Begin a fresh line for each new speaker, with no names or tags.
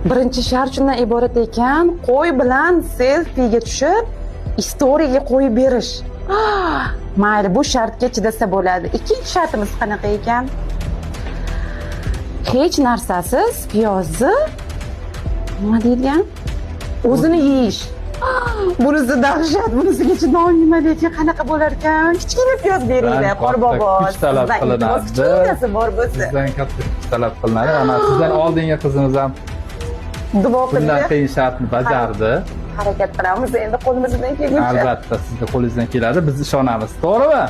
Birinchi shart shundan iborat ekan, qo'y bilan selfiga tushib, istoriyaga qo'yib berish. Mayli, bu shartga chidasa bo'ladi. Ikkinchi shartimiz qanaqa ekan? Hech narsasiz piyozni, nima deyilgan? O'zini yeyish. Bunisi dahshat, bunisiga chidolmayman, lekin qanaqa bo'lar ekan? Kichkina piyoz beringlar,
Sizdan
Qorbobo.
katta kuch talab
Sizdan iltimos,
qilinadi.
kichkinasi bor bo'lsa.
Sizdan katta kuch talab qilinadi. Mana sizdan oldingi qizimiz ham
Duo
bundan
qilinglar.
qiyin shartni bajardi.
Harakat qilamiz endi qo'limizdan kelguncha.
Albatta, sizni qo'lingizdan keladi, biz ishonamiz. To'g'rimi?